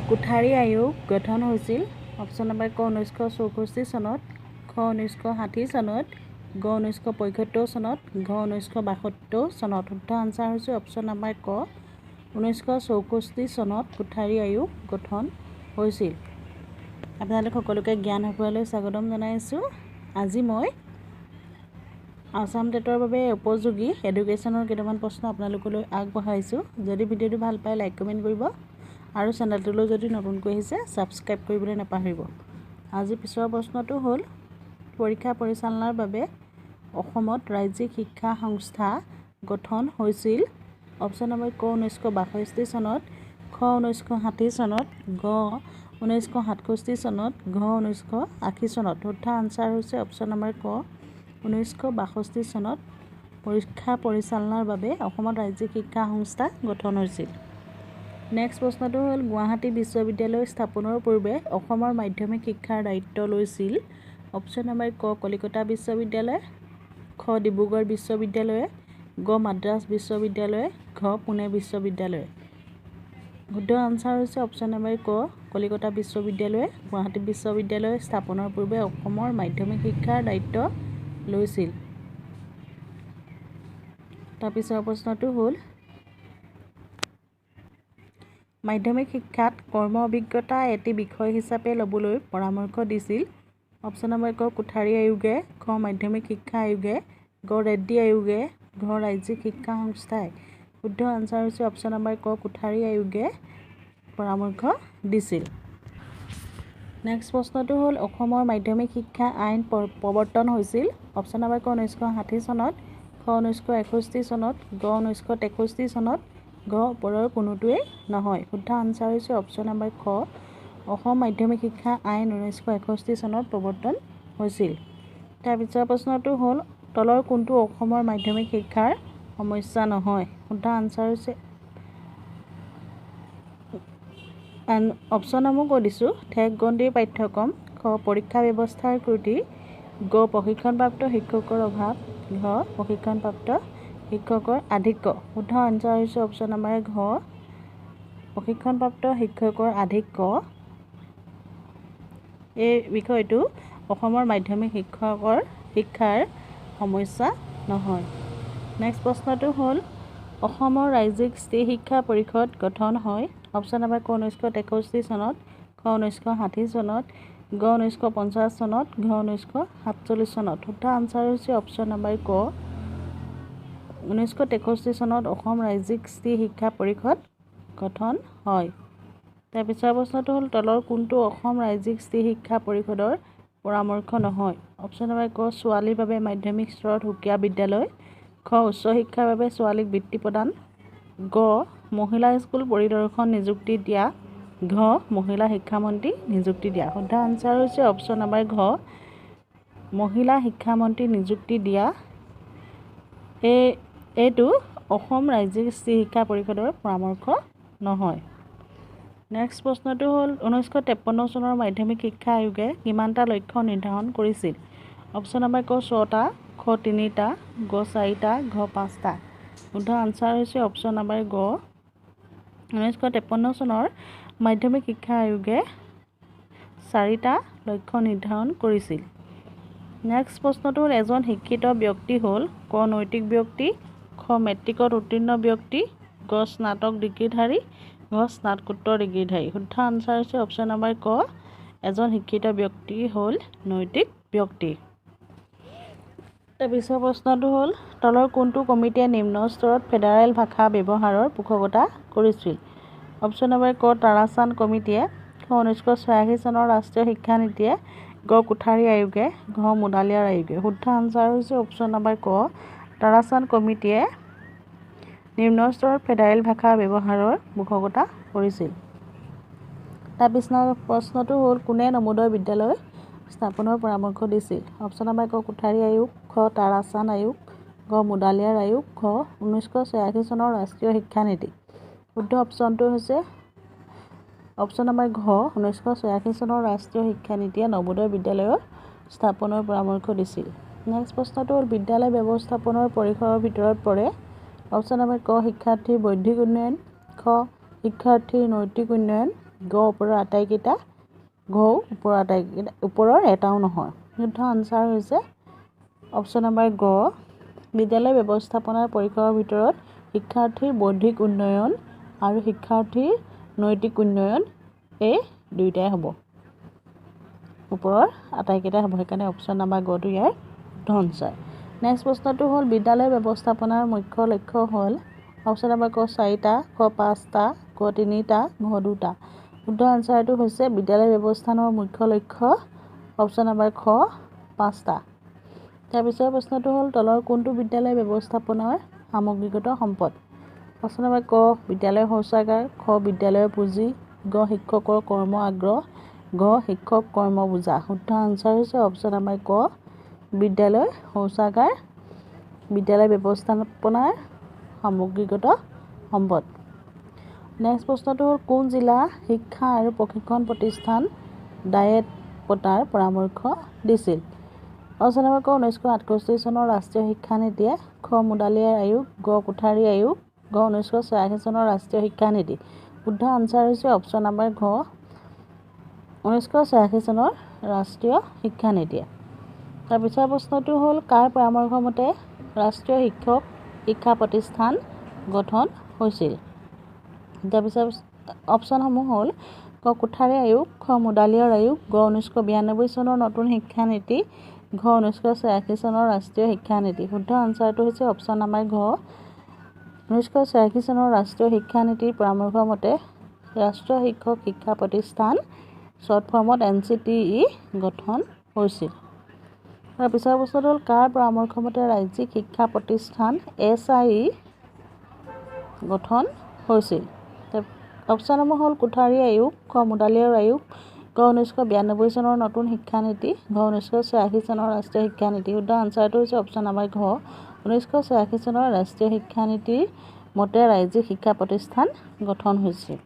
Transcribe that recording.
কোঠাৰী আয়োগ গঠন হৈছিল অপশ্যন নম্বৰ ক 1964 চনত, খ 1960 চনত, গ 1975 চনত, ঘ 1972 চনত। শুদ্ধ আনচাৰ হৈছে অপশ্যন নম্বৰ ক 1964 চনত কোঠাৰী আয়োগ গঠন হৈছিল। আপোনালোক সকলোকে জ্ঞান সফুৰালৈ স্বাগতম জনাইছোঁ। আজি মই আছাম টেটৰ বাবে উপযোগী এডুকেশ্যনৰ কেইটামান প্ৰশ্ন আপোনালোকলৈ আগবঢ়াইছোঁ। যদি ভিডিঅ'টো ভাল পায়, লাইক, কমেণ্ট কৰিব আৰু চেনেলটোলৈ যদি নতুনকৈ আহিছে, ছাবস্ক্ৰাইব কৰিবলৈ নাপাহৰিব। আজি পিছৰ প্ৰশ্নটো হ'ল, পৰীক্ষা পৰিচালনাৰ বাবে অসমত ৰাজ্যিক শিক্ষা সংস্থা গঠন হৈছিল অপশ্যন নম্বৰ ক 1962 চনত, খ 1960 চনত, গ 1967 চনত, ঘ 1980 চনত। শুদ্ধ আনচাৰ হৈছে অপশ্যন নম্বৰ ক 1962 চনত পৰীক্ষা পৰিচালনাৰ বাবে অসমত ৰাজ্যিক শিক্ষা সংস্থা গঠন হৈছিল। নেক্সট প্ৰশ্নটো হ'ল, গুৱাহাটী বিশ্ববিদ্যালয় স্থাপনৰ পূৰ্বে অসমৰ মাধ্যমিক শিক্ষাৰ দায়িত্ব লৈছিল অপশ্যন নম্বৰ ক কলিকতা বিশ্ববিদ্যালয়, খ ডিব্ৰুগড় বিশ্ববিদ্যালয়ে, গ মাদ্ৰাজ বিশ্ববিদ্যালয়, ঘ পুনে বিশ্ববিদ্যালয়। শুদ্ধ আনচাৰ হৈছে অপশ্যন নম্বৰ ক কলিকতা বিশ্ববিদ্যালয়ে গুৱাহাটী বিশ্ববিদ্যালয় স্থাপনৰ পূৰ্বে অসমৰ মাধ্যমিক শিক্ষাৰ দায়িত্ব লৈছিল। তাৰপিছৰ প্ৰশ্নটো হ'ল, মাধ্যমিক শিক্ষাত কৰ্ম অভিজ্ঞতা এটি বিষয় হিচাপে ল'বলৈ পৰামৰ্শ দিছিল অপশ্যন নম্বৰ ক কোঠাৰী আয়োগে, খ মাধ্যমিক শিক্ষা আয়োগে, গ ৰেড্ডী আয়োগে, ঘ ৰাজ্যিক শিক্ষা সংস্থাই। শুদ্ধ আনচাৰ হৈছে অপশ্যন নম্বৰ ক কোঠাৰী আয়োগে পৰামৰ্শ দিছিল। নেক্সট প্ৰশ্নটো হ'ল, অসমৰ মাধ্যমিক শিক্ষা আইন প্ৰৱৰ্তন হৈছিল অপশ্যন নম্বৰ ক 1960 চনত, খ 1961 চনত, গ 1963 চনত, ঘ ওপৰৰ কোনোটোৱেই নহয়। শুদ্ধ আনচাৰ হৈছে অপশ্যন নম্বৰ খ অসম মাধ্যমিক শিক্ষা আইন 1961 চনত প্ৰৱৰ্তন হৈছিল। তাৰপিছৰ প্ৰশ্নটো হ'ল, তলৰ কোনটো অসমৰ মাধ্যমিক শিক্ষাৰ সমস্যা নহয়? শুদ্ধ আনচাৰ হৈছে, অপশ্যনসমূহ কৈ দিছোঁ, ঠেক গণ্ডিৰ পাঠ্যক্ৰম, খ পৰীক্ষা ব্যৱস্থাৰ ত্ৰুটি, গ প্ৰশিক্ষণপ্ৰাপ্ত শিক্ষকৰ অভাৱ, ঘ প্ৰশিক্ষণপ্ৰাপ্ত শিক্ষকৰ আধিক্য। শুদ্ধ আনচাৰ হৈছে অপশ্যন নম্বৰ ঘ প্ৰশিক্ষণপ্ৰাপ্ত শিক্ষকৰ আধিক্য। এই বিষয়টো অসমৰ মাধ্যমিক শিক্ষকৰ শিক্ষাৰ সমস্যা নহয়। নেক্সট প্ৰশ্নটো হ'ল, অসমৰ ৰাজ্যিক স্ত্ৰী শিক্ষা পৰিষদ গঠন হয় অপশ্যন নম্বৰ ক 1963 চনত, খ 1960 চনত, গ 1950 চনত, ঘ 1947 চনত। শুদ্ধ আনচাৰ হৈছে অপশ্যন নম্বৰ ক 1963 চনত অসম ৰাজ্যিক স্ত্ৰী শিক্ষা পৰিষদ গঠন হয়। তাৰপিছৰ প্ৰশ্নটো হ'ল, তলৰ কোনটো অসম ৰাজ্যিক স্ত্ৰী শিক্ষা পৰিষদৰ পৰামৰ্শ নহয়? অপশ্যন নম্বৰ ক ছোৱালীৰ বাবে মাধ্যমিক স্তৰত সুকীয়া বিদ্যালয়, খ উচ্চ শিক্ষাৰ বাবে ছোৱালীক বৃত্তি প্ৰদান, গ মহিলা স্কুল পৰিদৰ্শন নিযুক্তি দিয়া, ঘ মহিলা শিক্ষামন্ত্ৰী নিযুক্তি দিয়া। শুদ্ধ আনচাৰ হৈছে অপশ্যন নম্বৰ ঘ মহিলা শিক্ষামন্ত্ৰী নিযুক্তি দিয়া। এইটো অসম ৰাজ্যিক স্ত্ৰী শিক্ষা পৰিষদৰ পৰামৰ্শ নহয়। নেক্সট প্ৰশ্নটো হ'ল, 1953 চনৰ মাধ্যমিক শিক্ষা আয়োগে কিমানটা লক্ষ্য নিৰ্ধাৰণ কৰিছিল? অপশ্যন নম্বৰ ক ছটা, খ তিনিটা, গ চাৰিটা, ঘ পাঁচটা। শুদ্ধ আনচাৰ হৈছে অপশ্যন নম্বৰ গ 1953 চনৰ মাধ্যমিক শিক্ষা আয়োগে চাৰিটা লক্ষ্য নিৰ্ধাৰণ কৰিছিল। নেক্সট প্ৰশ্নটো হ'ল, এজন শিক্ষিত ব্যক্তি হ'ল ক নৈতিক ব্যক্তি, খ মেট্ৰিকত উত্তীৰ্ণ ব্যক্তি, গ স্নাতক ডিগ্ৰীধাৰী, ঘ স্নাতকোত্তৰ ডিগ্ৰীধাৰী। শুদ্ধ আনচাৰ হৈছে অপশ্যন নম্বৰ ক এজন শিক্ষিত ব্যক্তি হ'ল নৈতিক ব্যক্তি। তাৰপিছৰ প্ৰশ্নটো হ'ল, তলৰ কোনটো কমিটিয়ে নিম্ন স্তৰত ফেডাৰেল ভাষা ব্যৱহাৰৰ পোষকতা কৰিছিল? অপশ্যন নম্বৰ ক তাৰাচান্দ কমিটিয়ে, খ 1986 চনৰ ৰাষ্ট্ৰীয় শিক্ষানীতিয়ে, গ কোঠাৰী আয়োগে, ঘ মুদালিয়াৰ আয়োগে। শুদ্ধ আনচাৰ হৈছে অপশ্যন নম্বৰ ক তাৰাচান্দ কমিটিয়ে নিম্ন স্তৰত ফেডাৰেল ভাষা ব্যৱহাৰৰ পোষকতা কৰিছিল। তাৰপিছৰ প্ৰশ্নটো হ'ল, কোনে নৱোদয় বিদ্যালয় স্থাপনৰ পৰামৰ্শ দিছিল? অপশ্যন নম্বৰ ক কোঠাৰী আয়োগ, খ তাৰাচান্দ আয়োগ, গ মুদালিয়াৰ আয়োগ, ঘ 1986 চনৰ ৰাষ্ট্ৰীয় শিক্ষানীতি। শুদ্ধ অপশ্যনটো হৈছে অপশ্যন নম্বৰ ঘ 1986 চনৰ ৰাষ্ট্ৰীয় শিক্ষানীতিয়ে নৱোদয় বিদ্যালয়ৰ স্থাপনৰ পৰামৰ্শ দিছিল। নেক্সট প্ৰশ্নটো হ'ল, বিদ্যালয় ব্যৱস্থাপনাৰ পৰিসৰৰ ভিতৰত পৰে অপশ্যন নম্বৰ ক শিক্ষাৰ্থীৰ বৌদ্ধিক উন্নয়ন, খ শিক্ষাৰ্থীৰ নৈতিক উন্নয়ন, গ ওপৰৰ আটাইকেইটা, ঘ ওপৰৰ আটাইকেইটা, ওপৰৰ এটাও নহয়। শুদ্ধ আনচাৰ হৈছে অপশ্যন নম্বৰ গ, বিদ্যালয় ব্যৱস্থাপনাৰ পৰিসৰৰ ভিতৰত শিক্ষাৰ্থীৰ বৌদ্ধিক উন্নয়ন আৰু শিক্ষাৰ্থীৰ নৈতিক উন্নয়ন এই দুয়োটাই হ'ব, ওপৰৰ আটাইকেইটাই হ'ব। সেইকাৰণে অপশ্যন নাম্বাৰ গটো ইয়াৰ শুদ্ধ আনচাৰ। নেক্সট প্ৰশ্নটো হ'ল, বিদ্যালয় ব্যৱস্থাপনাৰ মুখ্য লক্ষ্য হ'ল? অপশ্যন নাম্বাৰ ক চাৰিটা, খ পাঁচটা, গ তিনিটা, ঘ দুটা। শুদ্ধ আনচাৰটো হৈছে বিদ্যালয় ব্যৱস্থানৰ মুখ্য লক্ষ্য অপশ্যন নাম্বাৰ খ পাঁচটা। তাৰপিছৰ প্ৰশ্নটো হ'ল, তলৰ কোনটো বিদ্যালয় ব্যৱস্থাপনাৰ সামগ্ৰীগত সম্পদ? অপশ্যন নাম্বাৰ ক বিদ্যালয়ৰ শৌচাগাৰ, খ বিদ্যালয়ৰ পুঁজি, গ শিক্ষকৰ কৰ্ম আগ্ৰহ, ঘ শিক্ষক কৰ্ম বোজা। শুদ্ধ আনচাৰ হৈছে অপশ্যন নাম্বাৰ ক বিদ্যালয় শৌচাগাৰ বিদ্যালয় ব্যৱস্থাপনাৰ সামগ্ৰীগত সম্পদ। নেক্সট প্ৰশ্নটো হ'ল, কোন জিলা শিক্ষা আৰু প্ৰশিক্ষণ প্ৰতিষ্ঠান ডায়েট পতাৰ পৰামৰ্শ দিছিল? অপশ্যন নম্বৰ ক 1968 চনৰ ৰাষ্ট্ৰীয় শিক্ষানীতিয়ে, খ মুদালিয়াৰ আয়োগ, গ কোঠাৰী আয়োগ, ঘ 1986 চনৰ ৰাষ্ট্ৰীয় শিক্ষানীতি। শুদ্ধ আনচাৰ হৈছে অপশ্যন নম্বৰ ঘ 1986 চনৰ ৰাষ্ট্ৰীয় শিক্ষানীতিয়ে। তাৰপিছৰ প্ৰশ্নটো হ'ল, কাৰ পৰামৰ্শ মতে ৰাষ্ট্ৰীয় শিক্ষক শিক্ষা প্ৰতিষ্ঠান গঠন হৈছিল? তাৰপিছত অপশ্যনসমূহ হ'ল ক কোঠাৰী আয়োগ, খ মুদালিয়াৰ আয়োগ, গ 1992 চনৰ নতুন শিক্ষানীতি, ঘ 1986 চনৰ ৰাষ্ট্ৰীয় শিক্ষানীতি। শুদ্ধ আনচাৰটো হৈছে অপশ্যন নাম্বাৰ ঘ 1986 চনৰ ৰাষ্ট্ৰীয় শিক্ষানীতিৰ পৰামৰ্শ মতে ৰাষ্ট্ৰীয় শিক্ষক শিক্ষা প্ৰতিষ্ঠান শ্বৰ্ট ফৰ্মত NCTE গঠন হৈছিল। তাৰ পিছৰ প্ৰশ্নটো হ'ল, কাৰ পৰামৰ্শ মতে ৰাজ্যিক শিক্ষা প্ৰতিষ্ঠান SIE গঠন হৈছিল? অপশ্যনসমূহ হ'ল কোঠাৰী আয়োগ, খ মুদালিয়াৰ আয়োগ, গ 1992 চনৰ নতুন শিক্ষানীতি, ঘ 1986 চনৰ ৰাষ্ট্ৰীয় শিক্ষানীতি। শুদ্ধ আনচাৰটো হৈছে অপশ্যন নাম্বাৰ ঘ 1986 চনৰ ৰাষ্ট্ৰীয় শিক্ষানীতিৰ মতে ৰাজ্যিক শিক্ষা প্ৰতিষ্ঠান গঠন হৈছিল।